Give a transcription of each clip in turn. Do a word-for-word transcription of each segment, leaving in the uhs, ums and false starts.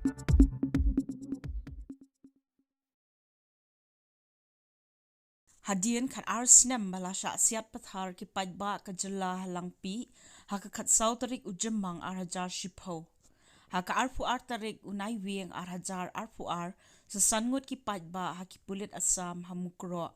Hadien khat ar snem ba la shah siat pathar ki paidbah ka jylla ha Langpih ha ka khatsaw tarik u Jymmang ar hajar shiphew. Ha ka arphew ar tarik u Naiwieng ar hajar arphew ar, sa san ngut ki paidbah ha ki pulit Assam ha Mukroh.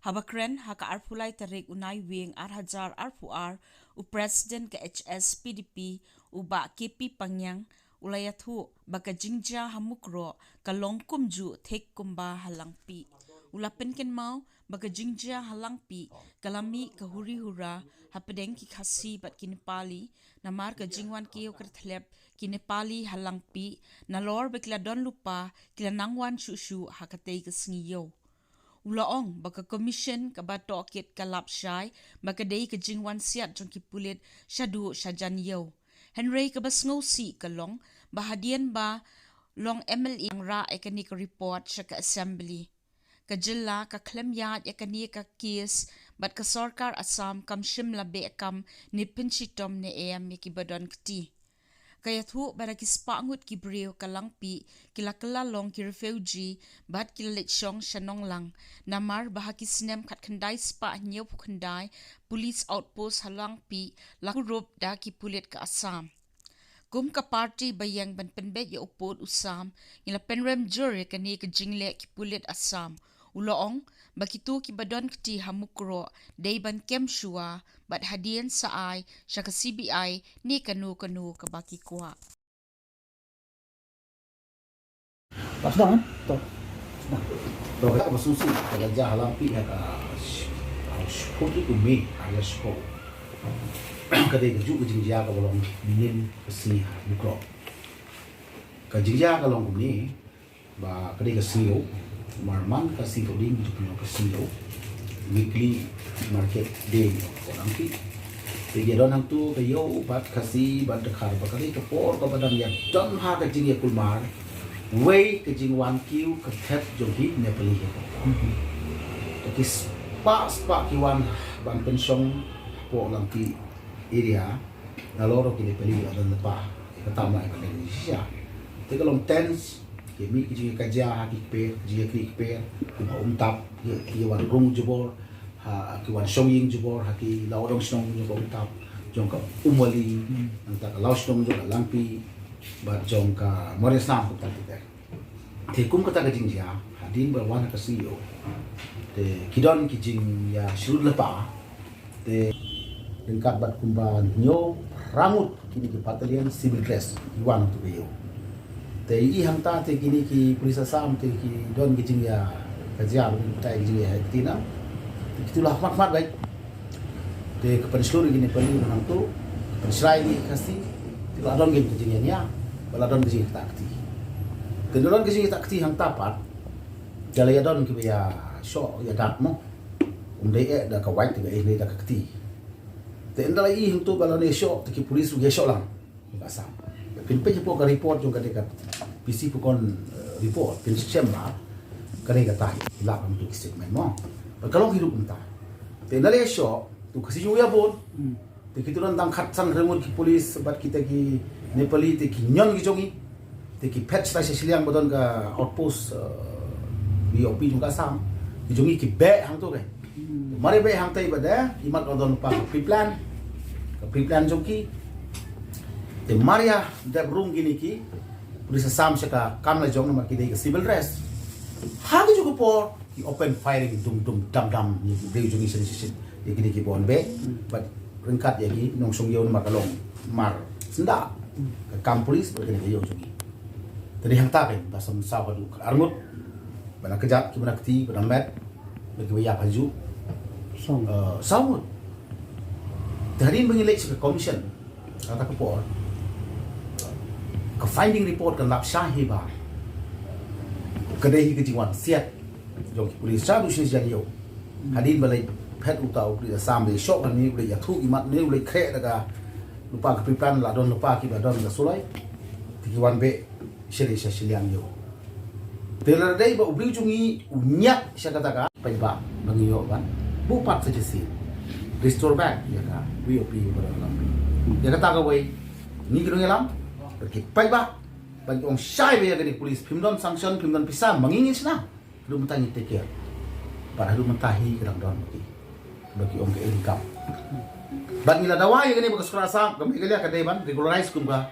Haba kren ha ka arphew lai tarik u Naiwieng ar hajar arphew ar, u President ka H S P D P, u Bah K P Pangiang, u la ïathuh ba ka jingjia ha Mukroh ka long kumjuh thik kumba ha Langpih. U la pynkynmaw ba ka jingjia ha Langpih ka la mih ka huri hura hapdeng ki Khasi bad ki Nepali, namar ka jingwan kiew kyrthlep ki Nepali ha Langpih, nalor ba ki la don lypa ki la nang wan shuh shuh ha katei ka sngi ïew. U la ong ba ka Commission kaba tohkit ka lap shai ba ka dei ka jingwan siat jong ki pulit shaduh shajan ïew. Hynrei kaba sngewsih ka long ba hadien ba long M L A nang rah ïa kane ka report sha ka Assembly, ka jylla ka khlem ïaid ïa kane ka case bad ka sorkar Assam kam shym la beh kam ne pynshitom ne em ïa kiba don kti. Ka ïathuh ba da ki spah ngut ki briew ka Langpih ki la kylla long ki refugee bad ki la leit shong sha Nonglang, namar ba ha ki snem khatkhyndai spah hynñiewphew khyndai police outpost ha Langpih la kurup da ki pulit ka Assam. Kum ka party ba ïeng ban pynbeit ïa u pud u sam, ngi la pynrem jur ïa kane ka jingleh ki pulit Assam. U la ong ba kito kiba don kti ha Mukroh dei ban kem shuwa bad hadien sa ai sha ka C B I ne kano kano kaba ki kwah. Ba sdang, eh? To. Sdang. To, kata ba sngewsih, kata ba jia ha Langpih ha ka sh-, ha shiphew tarik u May, ha ka shiphew. Ka dei kajuh ka jingjia kaba long mynnin ka sngi ha Mukroh. Ka jingjia ka long kumne, ba ka dei ka sngi ïew, mar man ka sngi Thohdieng ki ju pynlong ka sngi ïew, weekly market day ha Langpih. Te ïa don hangto ka ïew bad Khasi bad Dkhar, ba ka dei ka por kaba dang ïa don ha ka jingïakulmar wei ka jingwan kiew kyrthlep jong ki Nepali. Te ki spah spah ki wan ban pynshong hapoh Langpih area, nalor ki Nepali la don lypa, kata ma ka leng shisha. Te ka long tense, ki mih ki jingïakajia ha ki kper, ki jingïaknieh kper, ki ba Umtap, ki, ki wan rung jubor, ha ki wan shong ïing jubor ha ki lawdong shnong jong ka Umtap, jong ka Umwali, nangta ka law shnong jong ka Langpih bad jong ka Mawryngknam kumta kumta. Te kum kata ka jingjia, hadien ba wan ha ka sngi ïew, te ki don ki jingïashlur lypa. Te ryngkat bad kumba hynñiew phra ngut kine ki battalion civil dress ki wan ha tu ka ïew. Te i hangta te kine ki police Assam te ki don ki jingïakajia, ki batai ki jingïaheh kti na. Te kitu la khmat khmat beit. Te ka pynshlur ïa kine pali hangtu, ka pynshrai ïa ki Khasi, te la don ki jingïania, ba la don ki jingïakata kti. Te la don ki jingïakata kti hangta pat, te la ïa don kiba ïashoh ïadat mo. Um dei eh da ka wait, te ka eh dei da ka kti. Te ynda la i hangtu ba la ïashoh, te ki police ki ïashoh lang. Ka Assam. Phin peit hapoh ka report jong ka dei ka P C Pukon, eh, report, phin shem ba ka dei kata, la ka mut ki statement mo. Ba ka long hi ruh kumta. Te na lei shoh, tu ka shu ïa bun. Te ki tu don tang khatsan ryngut ki police bad kita ki Nepali te ki ñion ki jong ngi. Te ki phet sha shiliang ba don ka outpost, eh, B O P jong ka Assam. Ki jong ngi ki beh hangtu ke. Mar ïa beh hangtai ba dei, imat ka don lypa ka pre-plan. Ka pre-plan jong ki. Te mar ïa dep rung kine ki police Assam sha ka kam la jong namar ki dei ka civil dress. Ha kajuh ka por ki open firing dum dum dam dam ïa ki briew jong ngi shisien shisien. Ïa kine ki bun beh. Bad ryngkat ïa ki nongshong ïew namar ka long mar syndah ka kam police bad kine ki ïew jong ngi. Te dei hangta kein ba sam saw haduh arngut. Ba na kjat ki ba na kti ba na met. Ba ki ba ïap hajuh. Saw. Eh, saw ngut. Te hadien ba ngi leit sha ka commission, kata ka por, ka finding report kan lap shah hi ba ka dei hi ka jingwan siat jong ki police shaduh shi jan ïew. Hadien ba leit phet uta u police Assam, ba ïashoh kane, u leit ïathuh imat ne, u leit khreh da ka lypa ka pre-plan, la don lypa ki ba don ka suloi. Te ki wan beh sha dei sha shiliang ïew. Te lada dei ba u briew jong ngi u ñiat sha kata ka paidbah ba ngi ïoh ban buh pat sa shisien. Restore back ïa ka B O P ba don ha Langpih. Ïa kata kawei ngi ki nongïalam, ki paidbah Ban ong shai ba ïa kane ka police phim don sanction, phim don pisa, ma ngi ngin shna. Haduh mynta ngi take care. Bad haduh mynta hi ka dang don ma ki, ba ki ong ka income. Bad ngi la dawa ïa kane ba ka sorkar Assam, ka Meghalaya ka dei ban regularize kum ka,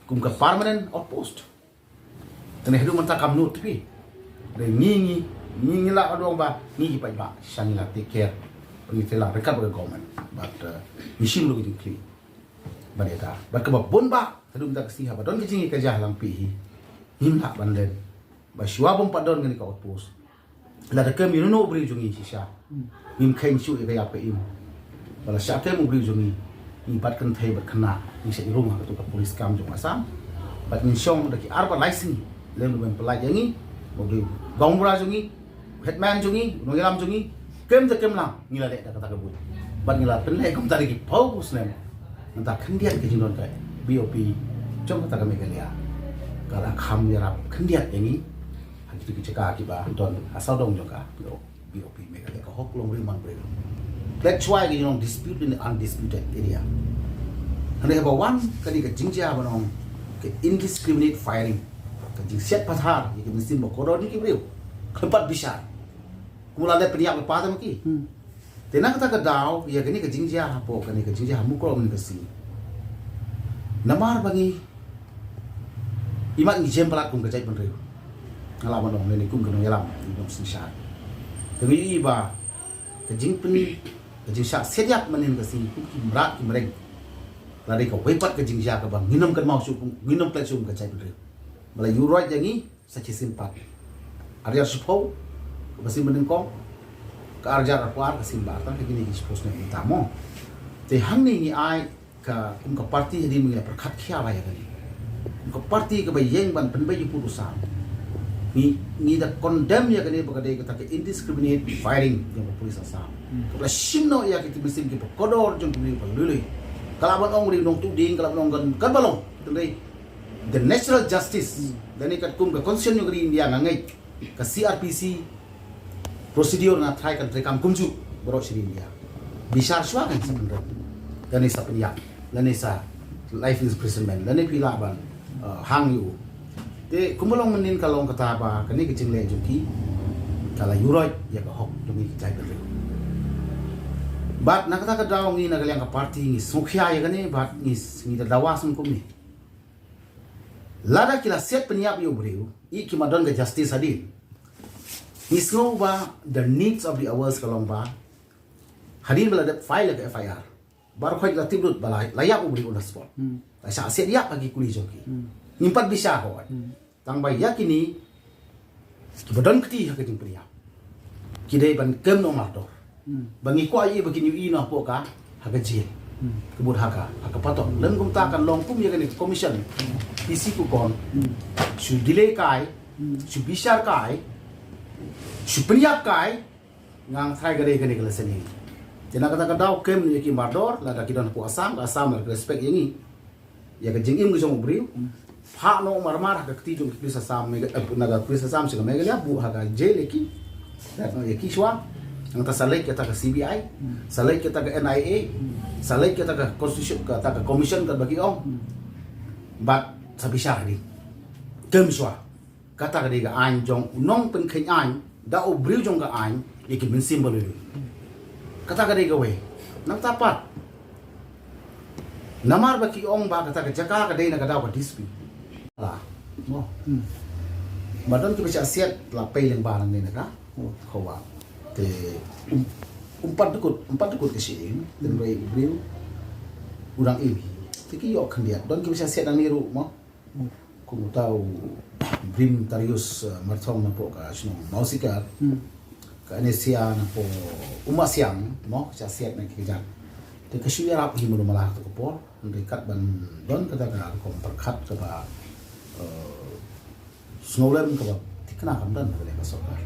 kum ka permanent outpost. Kane haduh mynta kam nud phi. Dei ngi, ngi, ngi, ngi la ong ba ngi ki paidbah sha ngi la take care. Ngi te la ryngkat bad ka government. Bad, eh, ngi shim ruh ka jingkyrmen. Bad ïa ka, bad kaba bun ba haduh mynta ka sngi haba don ka jingïakajia ha Langpih hi, ngim lah ban len. Ba shuwa bym pat don kane ka outpost, lada kem ïa uno u briew jong ngi shisha, ngim kheiñ shuh ïa ka ïap ka im. Ba la shah kem u briew jong ngi, ngi bat kynthei bat khynnah, ngi sa ïarung ha katu ka police camp jong Assam. Bad ngin shong da ki arphew lai sngi lem ruh bym pyllait ïa ngi. Ba u briew, gaonbura jong ngi, headman jong ngi, u nongïalam jong ngi, kem te kem lang, ngi la leh da kata ka buit. Bad ngi la pynleh kumta da ki phew snem. Mynta khyndiat ka jingdon ka B O P jong kata ka Meghalaya, ka la kham ïarap khyndiat ïa ngi ha kitu ki jaka kiba don ha sawdong jong ka B O P Meghalaya, ka hok longbriew manbriew. Klet shuwa ïa ka jinglong dispute in the undisputed area. Hynrei haba wan kane ka jingjia ban ong ka indiscriminate firing, ka jingsiat pathar ïa ki mynsiem ba kordor jong ki briew khlem pat bishar. Kumba la dep pynïap lypa te ma ki. Hmm. Te na kata ka daw ïa kane ka jingjia hapoh kane ka jingjia ha Mukroh mynne ka sngi, namar ba ngi imat ngi jem palat kum ka jaitbynriew, nga lah ban ong, lane kum ka nongïalam, ngi nong synshar. Te ngi ïohi ba ka jingpyn, ka jingshah siat ïap mynne ka sngi kum ki mrad ki mreng. La dei kawei pat ka jingjia kaba ngin ym kynmaw shuh, ngin ym klet shuh kum ka jaitbynriew. Ba la ïuhroit ïa ngi sa shisien pat. Ar hajar shiphew kaba sien banyngkong, ka ar hajar arphew ar ka sien ba ar, tang ka kine ki shiphew snem mynta mo. Te hangne ngi ai ka, kum ka party hadien ba ngi la pyrkhat khia ba ïa kane, kum ka party kaba ïeng ban pynbeit ïa u pud u sam, ngi, ngi da condemn ïa kane ba ka dei kata ka indiscriminate firing jong ka police Assam. Hmm. Kaba la shim noh ïa kito ki mynsiem kiba kordor jong ki briew ba lui lui. Ka lah ban ong ri nongtuh ding, ka lah ban ong kan, kan ba long. Hynrei the natural justice. Hmm. Lane katkum ka constitution jong ka ri India nga ngeit ka C R P C procedure nga trai kan treikam kumjuh baroh shi ri India. Bishar shuwa kan sa pynrem, lane sa pynïap, lane sa life imprisonment, lane phi lah ban, uh, hang ïa u. Te kumba long mynnin ka long kata ba kane ka jingleh jong ki ka la ïuhroit ïa ka hok jong ngi ki jaitbynriew. Bad na kata ka daw ngi na ka liang ka party ngi sngewkhia ïa kane bad ngi, ngi da dawa sngewbha kumne. Lada ki la siat pynïap ïa u briew, i ki ma don ka justice hadien. Ngi sngew ba the needs of the hours ka long ba hadien ba la dep file ka F I R, baroh khoit la tip lut ba la, la ïap u briew on the spot. Hmm. La shah siat ïap ha ki kuli jong ki. Hmm. Ngim pat bishar hooid. Hmm. Tang ba ïa kine kiba don kti ha ka jingpynïap, ki dei ban kem noh mardor. Hmm. Ba ngi kwah ïa ba kin ïohi noh hapoh ka, ha ka jail. Hmm. Ka bud ha ka, ha ka patong. Lem kumta kan long kum ïa kane ka commission. Hmm. P C Kukon. Hmm. Shu delay kai, hmm, shu bishar kai, shu pynïap kai, ngan trai ka dei kane ka lesson ïa ngi. Te na kata ka daw kem ïa ki mardor, lada ki don hapoh Assam, ka Assam la respect ïa ngi. Ïa ka jingim ka jong u briew. Hmm. Phah noh marmar ha ka kti jong ki police Assam, Megha-, eh, na ka police Assam sha ka Meghalaya, buh ha ka jail ïa ki. Lait noh ïa ki shuwa. Nangta sa leit kata ka C B I, hmm, sa leit kata ka N I A, hmm, sa leit kata ka constitution, kata ka commission kaba ki ong. Hmm. Bad sa bishar hadien. Kem shuwa. Kata ka dei ka aiñ jong u nongpynkheiñ aiñ, da u briew jong ka aiñ ïa ki mynsiem ba lui lui. Kata ka dei kawei. Nangta pat, namar ba ki ong ba kata ka jaka ka dei na ka daw ka dispute. La. Mo. Hmm. Ba don kiba shah siat la pei lyngba nangne na ka, mo, khawa. Te um, um pat dkut, um pat dkut ka shyieng, hmm, tynrai u briew u dang im hi. Te ki ïoh khyndiat. Don kiba shah siat nangne ruh mo. Kum uta u Brim Tarius, eh, Marthong napoh ka shnong Mawsikar. Hmm. Ka Anesia napoh Umasiang, mo, ka shah siat na ki kjat. Te ka shu ïarap hi mano mala ha kato ka por, hynrei kat ban don kata ka rukom pyrkhat kaba, eh, sngewlem kaba thikna kam don ha ka sorkar.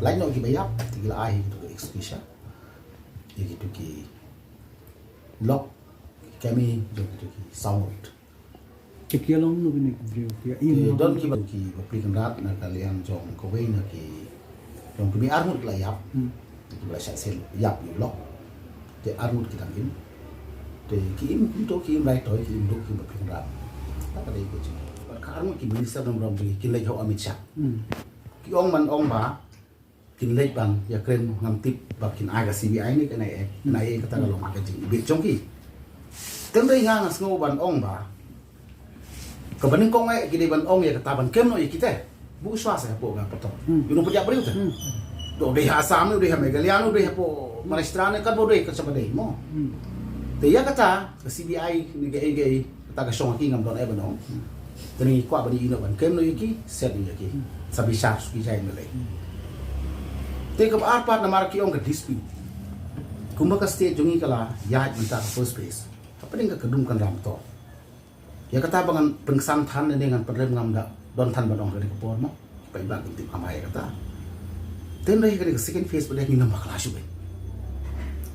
Lait noh kiba ïap, te ki la ai hi kito ki execution. Ïa kito ki lok, ki kemi, jong kito ki saw ngut. Te ki ïa long no kine ki briew, ki ïa im, eh, no? Don kiba, ki bapli kynrad na ka liang jong kawei na ki, jong ki mei arngut la ïap. Hmm. Kiba la shah siat ïap ïa u lok. Te arngut ki dang im. Te ki im kumto, ki im lai toi, ki im duk, ki bapli kynrad. Ta ka dei ka jing. Bad Ka arngut ki minister na burom jong ki kin leit ha u Amit Shah. Ki ong ban ong ba kin leit ban ïakren, ngam tip ba kin ai ka C B I ne ka N I A. N I A kata ka long ka jingibit jong ki. Teng dei nga nga sngew ban ong ba kaba nyngkong eh ki dei ban ong ïa kata ban kem noh ïa kita. Buh shuwa sa hapoh ka patok. Ïa u nongpynïap briew te. U dei ha Assam ne, u dei ha Meghalaya ne, u dei hapoh Maharashtra ne, katba u dei, kat shaba dei mo. Te ïa kata ka C B I ne kaei kaei, kata ka shong ha ki, ngam don ei ban ong. Te ngi kwah ban ïohi noh ban kem noh ïa ki, set noh ïa ki. Sa bishar shuh ki jait na lei. Te kaba ar pat namar ki ong ka dispute. Kumba ka state jong ngi ka la ïaid mynta ka first phase. Hapdeng ka khyndai ka ram to. Ïa kata ba ngan pynksan than ne ngan pynrem, ngam da don than ban ong ha kane ka por mo. Paidbah kin tip kham bha ïa kata. Te hynrei ha kane ka second phase pat ngin ym bakla shuh beit.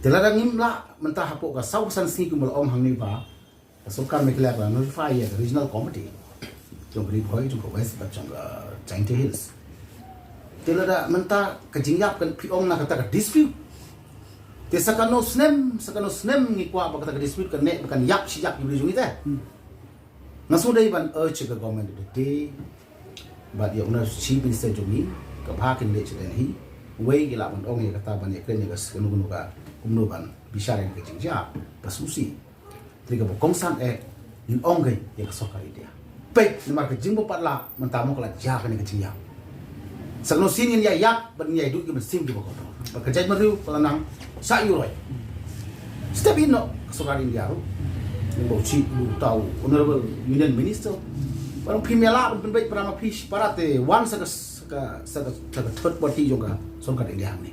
Te lada ngim lah mynta hapoh ka saw san sngi kumba la ong hangne ba ka sorkar Meghalaya ka la notify ïa ka regional committee jong ka Ri Bhoi, jong ka West bad jong ka Jaintia Hills. Te lada mynta ka jingïap kan phi ong na kata ka dispute. Te sa kano snem, sa kano snem ngi kwah ba kata ka dispute kan neh ba kan ïap shi ïap ïa u briew jong ngi te. Nga shu dei ban urge ka government of the day bad ïa u Chief Minister jong ngi, ka bha kin leit sha Delhi. Uwei ki lah ban ong ïa kata ban ïakren ïa ka kano kano ka kumno ban bishar ïa ka jingjia ba sngewsih. Te kaba kongsan eh, ngin ong ka ïa ka sorkar India. Peit namar ka jingbuh pat la mynta mo ka la jia kane ka jingïap. Sa kano sien ngin ïa ïap bad ngin ïa duh ki mynsiem kiba kordor. Bad ka jaitbynriew ka la nang sa ïuroi. Step in noh ka sorkar India ruh. Ngin bau chi bu tau Honorable Union Minister. Barang phim ïa lah ban pynbeit para ma phi para te wan sa ka sa ka sa ka third party jong ka sorkar India hangne.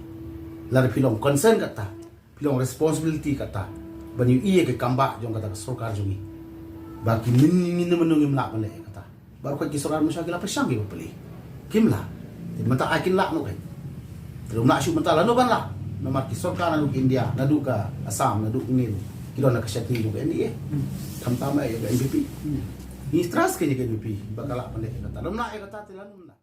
Lada phi long concern kata, phi long responsibility kata ban ïohi ïa ka kambah jong kata ka sorkar jong ngi. Ba ki min ngin ne mano ngim lah ban leh kata. Baroh ki sorkar mynshwa ki la pyrshang ki ba plie. Kim lah. Te mynta ai kin lah noh kai. Te lada ym lah shuh mynta lano ban lah. Namar ki sorkar naduh India, naduh ka Assam, naduh India ki don na ka shatri jong ka N D A. Khamtam ïa ka N P P. Ngi trust ka ïa ka N P P ba ka lah ban leh kata. Lada ym lah ïa kata te lano ban lah.